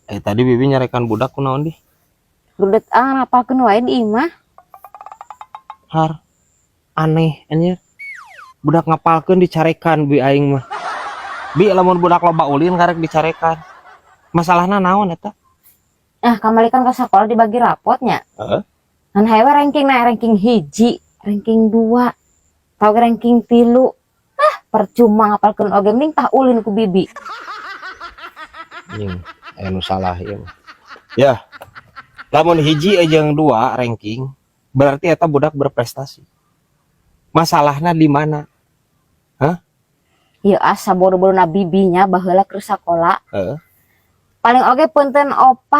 Tadi bibi nyarekan budak kunaon di? Rudet ah, ngapalkeun wae di imah. Har. Aneh anjir. Budak ngapalkeun dicarekan bi aing mah. Bi lamun budak loba ulin karek dicarekan. Masalahna naon eta? Ah, kamari kan ke sekolah dibagi rapotnya. Heeh. Ngan hawe ranking na ranking 1, ranking 2, tau ranking 3. Ah, percuma ngapalkeun oge, mending tah ulin ku bibi. Anjing, aya nu salah ieu mah. Ya. Lamun 1 jeung 2 ranking, berarti eta budak berprestasi. Masalahna di mana? Hah? Ieu asa bodoh-bodohna bibinya baheula keur sakola. Heeh. Paling oge punten 4,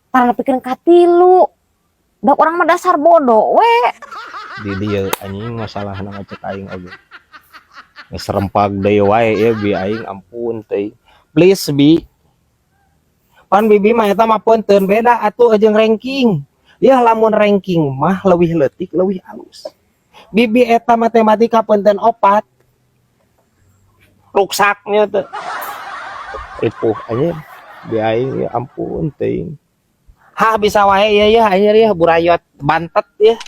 tara nepikeun ka 3. Dok urang mah dasar bodoh we. Di dieu anjing masalahna ngacek aing oge. Geus rempag deui wae ieu bi aing, ampun teuing. Please bi. Pan bibi mah eta mah punten beda atuh jeung ranking. Ya lamun ranking mah leuwih leutik leuwih alus. Bibi eta matematika punten 4. Ruksaknya teh. Ripuh anjir. Bi aing ya ampun teuing. Hah, bisa wae ya ya anjir ya burayot bantet ya.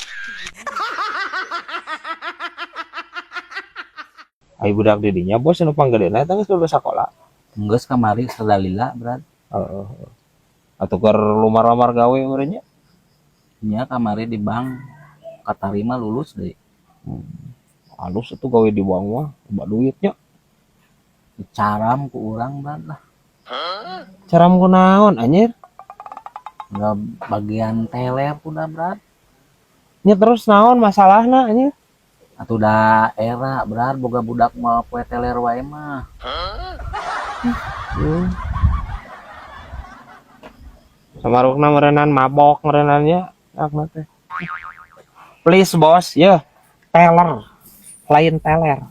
Ai budak di dinya bos nu panggedena eta geus lulus sakola. Geus kamari sadalila, Brad. Heeh. Atuh keur lumar-lumar gawe meureun nya. Nya kamari di bank katarima lulus deui. Halus atuh gawe di bank mah, loba duitnya. Dicaram ku urang, Brad lah. Caram ku naon anjir? Enggak bagian teler kuda, Brad. Nya terus naon masalahna anjir? Atuh da era, Brad, boga budak mah poe teler wae mah. Samarukna meureunan mabok meureunannya akna teh. Please bos, ya. Teler. Lain teler.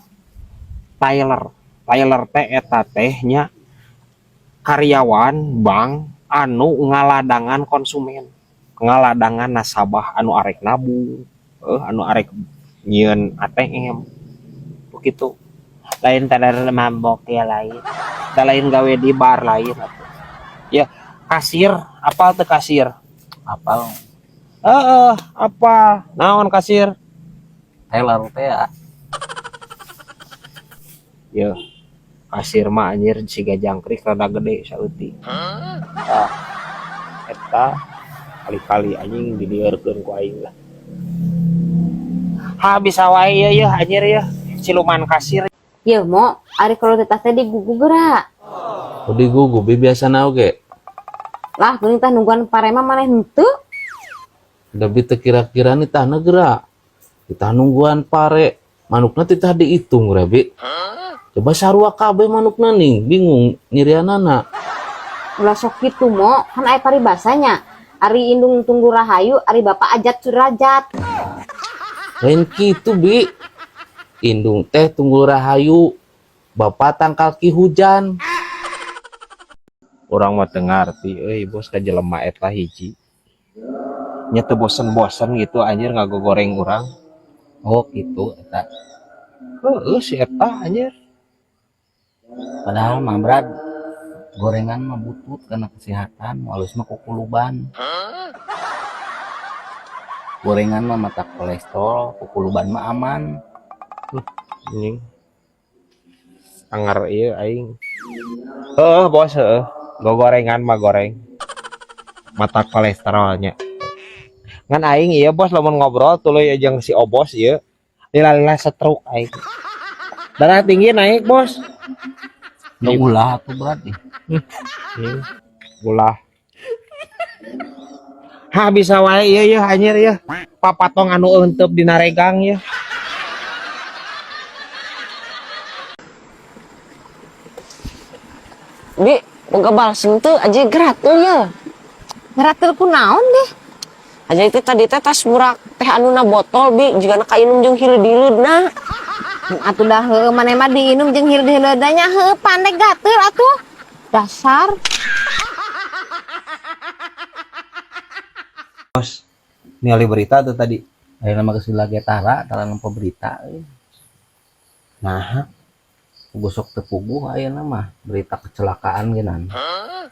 Tyler. Tyler teh eta teh nya karyawan bank anu ngaladangan konsumen, ngaladangan nasabah anu arek nabung, anu arek nyieun ATM. Begitu. Lain teler mabok ya lain. Da lain gawe di bar lain atuh. Ya, kasir, apal teu kasir? Apal. Heeh, apal. Naon kasir? Teler teh ya. Ya, kasir mah anjir siga jangkrik rada gede saeutik. Ah, eta kali-kali anjing diliurkeun ku aing lah. Ha bisa wae ieu yeuh anjir yeuh siluman kasir. Yeuh mo, ari kalau tetah teh digugu geura. Oh, digugu bi biasana oge. Lah geuning tah nungguan parema maneh henteu. Da bi teu kira-kira nih tahna geura. Titah nungguan pare, manukna titah dihitung geura bi. Coba sarua kabeh manukna nih, bingung nyirianana. Ulah sok kitu mo, kan aya paribasanya. Ari indung tunggu rahayu, ari bapak ajat surajat. Lain kitu bi. Indung teh tunggu rahayu, bapak tangkal ki hujan. Urang mah teu ngarti euy bos ka jelema eta hiji. Nya teu bosen-bosen gitu anjir ngagogoreng urang. Oh kitu eta. Heeh si eta anjir. Padahal mah Brad, gorengan mah butut karena kesehatan, alus mah kukuluban. Gorengan mah mata kolesterol, kukuluban mah aman. Anjing. Angar ieu aing. Heeh bos heeh. Gogorengan mah goreng. Mata kolesterolnya. Ngan aing ieu bos lamun ngobrol tuluy jeung si obos ieu. Lila-lila stroke aing. Darah tinggi naik bos. Nu ulah atuh Brad ih. Anjing. Ulah. Ha bisa wae ieu yeuh anjir yeuh. Papatong anu eunteup dina regang yeuh. Bi, boga balsem tuh aja geratul ya. Geratul ku naon deh? Aja itu tadi teh tas burak teh anuna botol bi, jigana kainum jeung hileud-hileudna. Atuh dah heueuh maneh mah diinum jeung hileud-hileudna nya heueuh pandai gatel atuh. Dasar. Bos, ningali berita tuh tadi. Ayeuna mah geus lagi tara, tara nempo berita euy. Nah, gosok teu puguh ayeuna mah berita kecelakaan geunan.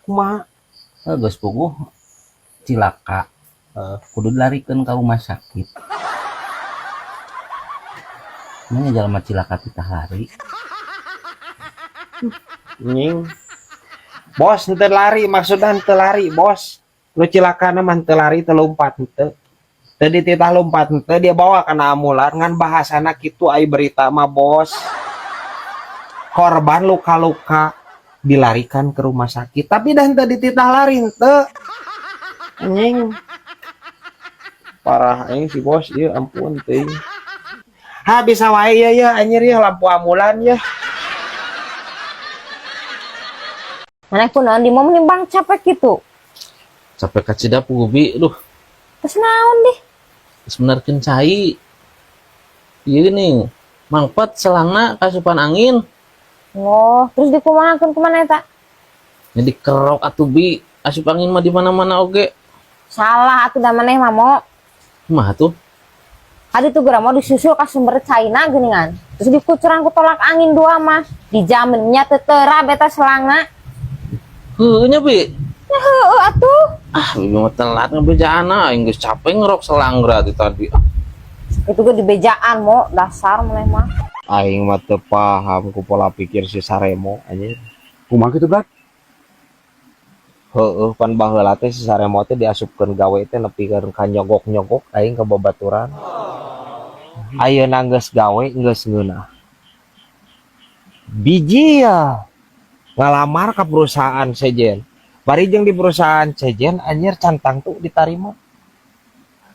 Kumaha? Heuh, geus puguh cilaka. Kudu dilarikeun ka rumah sakit. Nya jalma cilaka titah lari. Nying. Bos, henteu lari, maksudna henteu lari, bos. Nu cilakana mah henteu lari, teu lompat henteu. Teu dititah lompat henteu, dia bawa kana ambulan ngan bahasana kitu ai berita mah, bos. Korban luka-luka dilarikan ke rumah sakit, tapi dah henteu dititah lari henteu. Anjing. Parah aing si bos ieu, ampun teuing. Ha bisa wae ieu ya anjir ya lampu ambulan ya. Maneh kunaon di mau menimbang capek gitu. Capek kacida puguh bi, duh. Terus naon deh? Geus menerkeun cai. Ieu nih, mangpat selangna kasupan angin. Oh, terus dikumahakeun kumaha eta? Jadi kerok atuh bi, asup angin mah di mana-mana oge. Salah atuh da maneh mah mo. Kumaha tuh? Tadi tuh geura mau disusul ka sumber China geuningan. Terus dikucuran ku tolak angin dua mah. Dijaminnya teu terab eta selangna. Heueuh nya bi. Ya heueuh atuh. Ah, bibi mah telat ngebejaana, aing geus capek ngerok selang berarti tadi. Ah, Itu ge dibejaan mo, dasar maneh mah. Aing mah teu paham ku pola pikir si Saremo anjir. Kumaha kitu, Brad? Heueuh, pan baheula teh si Saremo teh diasupkeun gawe teh nepikeun ka nyogok-nyogok aing ka babaturan. Ayeuna geus gawe geus ngeunah. Biji ya ngalamar ka perusahaan sejen. Bari jeung di perusahaan sejen anjir can tangtu ditarima.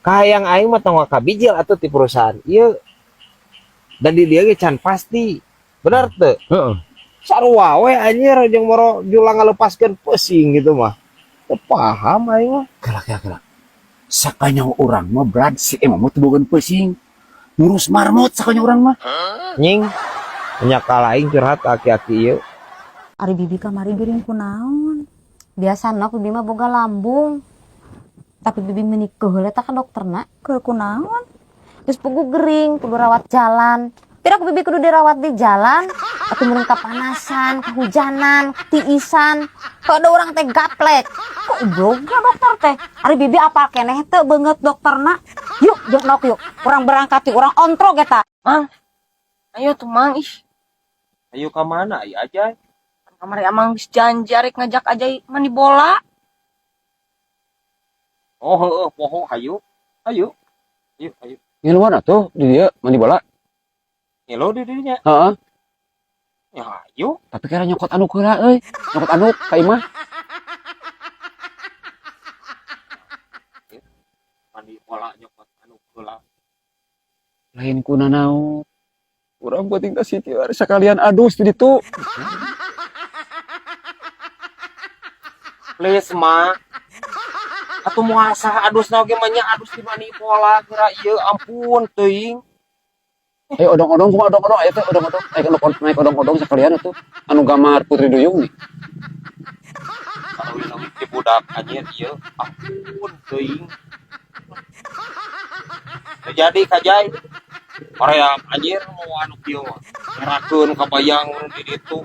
Kahayang aing mah tong ka bijil atuh ti perusahaan ieu. Dan di dieu ge can pasti. Bener teu? Heeh. Sarua we anjir jeung moro julang ngalepaskeun pusing gitu mah. Teu paham aing mah. Kela kela kela. Sakanya urang mah Brad si emang mah teu bogan pusing. Ngurus marmot sakanya urang mah. Nying. Nyakal aing curhat aki-aki ieu. Ari bibi kamari gering kunaon? Biasa nok bibi mah boga lambung. Tapi bibi meuni keheul eta ka dokterna. Keur kunaon? Geus puguh gering, kudu rawat jalan. Pira ku bibi kudu dirawat di jalan, atuh meureun kapanasan, kehujanan, tiisan. Kok ada orang teh gaplek. Kok boga dokter teh? Ari bibi apal keneh teu beungeut dokterna? Yuk, jeung nok yuk. Urang berangkat yuk, urang ontrog eta. Mang, ayo tuh mang ih. Ayo ka mana ai aja? Kamari amang geus janji arek ngajak aja mandi bola. Oh heueuh poho hayu. Ayo. Ayo, ayo. Ngiluan atuh di dieu mandi bola. Ngilu di dinya. Heeh. Ya ayo. Tapi kira nyokot anduk heula euy. Nyokot anduk ka imah. Mandi bola nyokot anduk heula. Lain kuna naon. Urang penting ka Siti ari sakalian adus di ditu. Please ma. Atuh moal sah adusna oge mah nya adus di mandi bola geura ieu ampun teuing. Ayo odong-odong kumaha odong-odong aya teh odong-odong. Ayo naik odong-odong sakalian atuh. Anu gambar Putri Duyung nih. Leuwih-leuwih ti budak anjir ieu ampun teuing. Teu jadi kajai. Hoream anjir mau anu kieu mah. Ngerakeun kabayang di ditu.